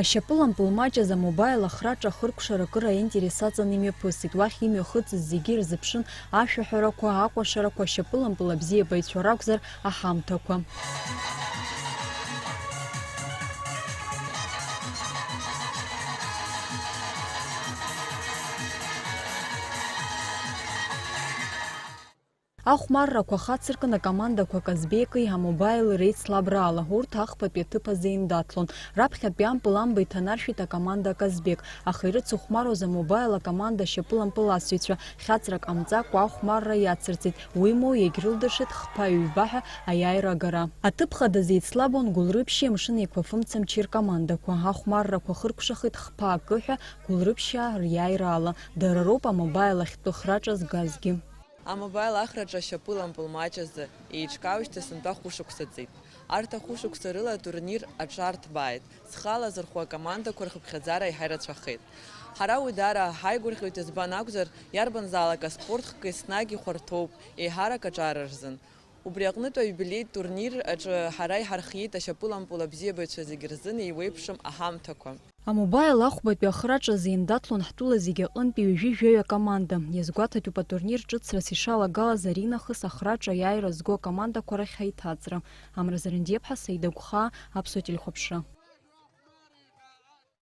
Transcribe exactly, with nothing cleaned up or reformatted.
Ашьапылампыл маҷыз амобаил ахраҿа ахыркәшара акыр аинтерес аҵаны имҩаԥысит. Уахь имҩахыҵыз зегьы ирзыԥшын ашәаҳәарақәа, акәашарақәа, ашьапылампыл абзиабаҩцәа ракәзар, аҳамҭақәа. Ахәмаррақәа хацыркын акомандақәа Казбеки Амобаили реицлабраала, урҭ ахԥатәи аҭыԥ азы еиндаҭлон. Раԥхьатәи ампыл амба иҭанаршәит акоманда Казбек, аха ирыцыхәмаруаз Амобаил акоманда ашьапылампыласыҩцәа хьаҵрак ҟамҵакәа ахәмарра иацырҵеит, уимоу, иагьрылдыршеит хԥа-ҩба ҳәа аиааира агара. Аҭыԥ хадаз еицлабуан Гәылрыԥшьи Амшын Еиқәафымцамчи ркомандақәа. Ахәмаррақәа хыркәшахеит хԥа акы ҳәа Гәылрыԥшьаа риааираала. Дара роуп Амобаил ахьтәы храҿа згазгьы. Амобаил ахраҿы ашьапылампыл маҷ азы еиҿкаауеижьҭеи сынтәа хәышықәса ҵит. Арҭ ахәышықәса рыла атурнир аҽарҭбааит. Зхы алазырхәуа акомандақәа рхыԥхьаӡара еиҳа ирацәахеит. Ҳара уи даара ҳаигәырӷьоит, избан акәзар, иарбанзаалак аспорт хкы еснагь ихәарҭоуп, еиҳарак аҿар рзын. Убри аҟнытә аиубилеитә турнир аҿы ҳара иҳархиеит ашьапылампыл абзиабаҩцәа зегьы рзын еиуеиԥшым аҳамҭақәа. Амобаил ахәбатәи ахраҿазы еиндаҭлон ҳтәыла зегьы аҟынтәи ҩажәи жәаҩа акоманда. Иазгәаҭатәуп атурнир ҿыцрас ишалагалаз аринахыс ахраҿа аиааира зго акомандақәа рахь аиҭаҵра. Амра Зарандиаԥҳа, Саида Гәхаа, Аԥсуа телехәаԥшра.